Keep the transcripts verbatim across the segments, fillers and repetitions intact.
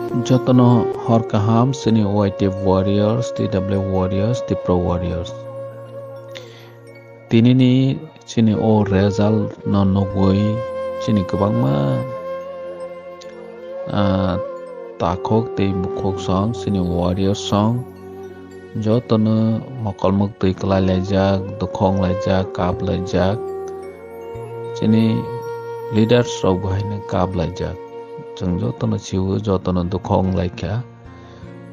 Jotono hor kaham chini Y T F warriors, T W warriors, Tipra warriors. Tinini chini o result no nugwi chini kwbangma, ah, takhuk tei bukhuk song chini warriors song jotono mokol muktwi kwlai laijak, dukhu wng laijak, kap laijak. Chini leaders rok bo haino kap laijak. Chwng jotono sio, jotono dukhu wng laikha.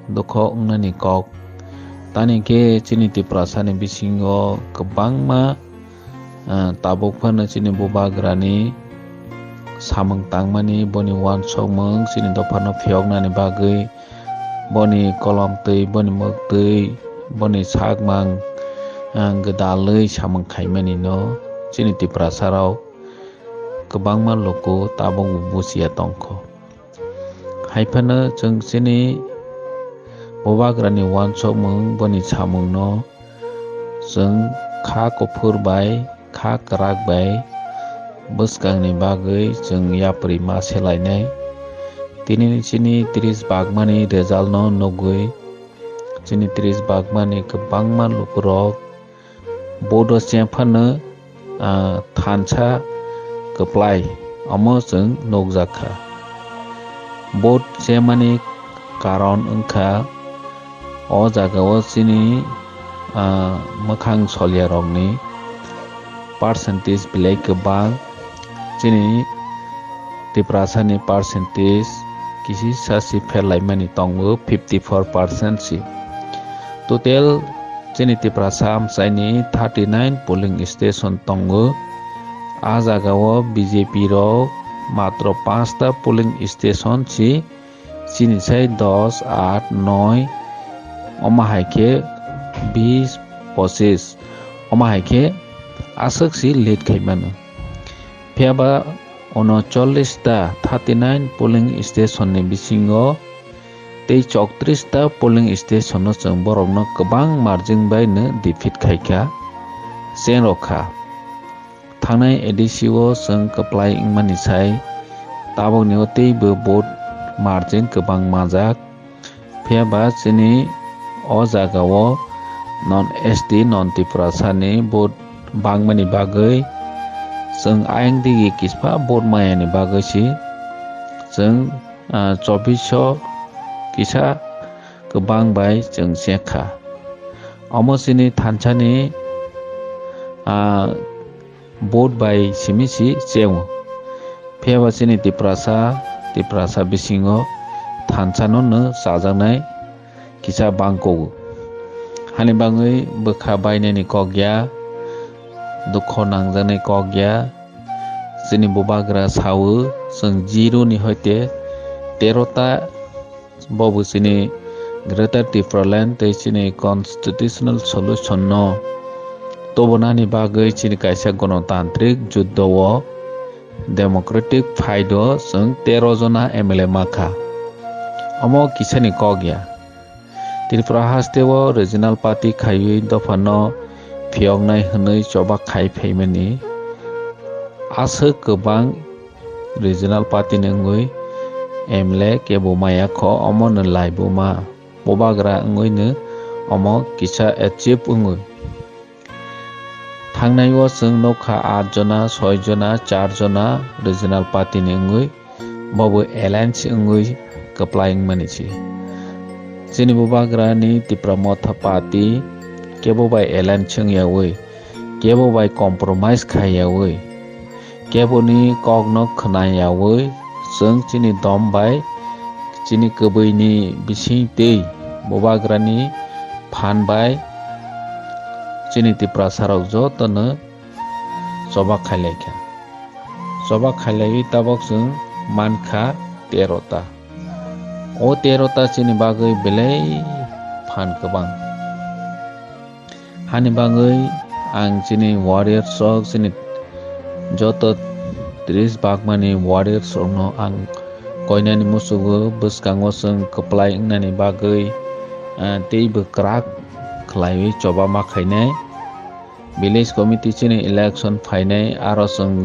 Dukhu wngnani kok. Tani khe chini Tiprasani bisingo kwbangma, ah, tabuk phano chini bubagrani samung tangmani, boni uansukmung chini dophano phiyoknani bagwi, boni kolomtwi, boni mwktwi, boni sakmang, ah, gwdalwi samung khaimanino chini Tiprasarok kwbangma luku tabukbo buchiya tongkho. Hai phano chwng chini bubagrani uansukmung, boni samungno chwng kha kuphur bai, kha kwrak bai bwskangni bagwi chwng yapri ma selainai. Tini chini tris bagmani result no nugwi, chini tris bagmani kwbangma lukurok bodo chengphano, ah, thansa kwplai, omo chwng nukjakha. Vote chemani karon wngkha, o jagao chini, ah, mwkhang solyarokni percentage belai kwbang, chini Tiprasani percentage kisisa si pherlaimani tongo, fifty four percent si. Total chini Tiprasa amchaini thirty nine polling station tongo. A jagao B J P rok matro panchta polling station si, chini sai dos, aat, noi, omo hai khe bis, pochis, omo hai khe aswk si lead khai mano. Phiya ba unocholish ta, thirty nine polling station ni bisingo tei chowtrish ta polling station no chwng borokno kwbang margin bai no defeat khaikha, chengrok kha. Thangnai A D C o chwng kwplai wngmani sai tabukni o teibo vote margin kwbang manjak. Phiya ba chini o jagao non S T, non Tiprasani vote bangmani bagwi chwng ayang digi kispa vote mayani bagwi si chwng, ah, chobbish o kisa kwbang bai chwng chekha. Omo chini thansani, ah, vote bai simi si cheo. Phiya ba chini Tiprasa, Tiprasa bisingo thansa no no chajaknai kisa bangkogo. Hani bagwi bwkha bainani kok ya, dukho nangjaknai kok ya. Chini bubagra sao, chwng zero ni hoite tero ta Bo bo chini Greater Tipraland tei chini constitutional solution no tubunani bagwi chini kaisa gonotantrik juddo o, democratic fight o chwng tero jona M L A mankha. Omo kisani kok ya. Tripura haste o regional party khaiwi dophano phiyoknai hwnwi choba khai phaimani aswk kwbang regional party ni wngwi M L A kebo maya kho, omo no laibuma bubagra wngwi no omo kisa achieve wngwi. Thangnai o chwng nukha aat jona, soi jona, char jona regional party ni wngwi, bo bo alliance wngwi kwplai wngmani se. Chini bubagra ni Tipra Motha Party kebo bai alliance wngyawi, kebo bai compromise khaiyawi, keboni kokno khwnayawi, chwng chini dom bai, chini kwbwini bising tei bubagrani phan bai chini Tiprasarok jotono choba khailaikha. Choba khailaiwi tabok chwng mankha tero ta. O tero ta chini bagwi belai phan kwbang. Hani bagwi ang chini warriors rok, chini joto tris bagmani warriors rokno ang koinani musugo, bwskango chwng kwplai wngnani bagwi, ah, teibo kwrak khlaiwi choba ma khainai. Village committee chini election phainai, aro chwng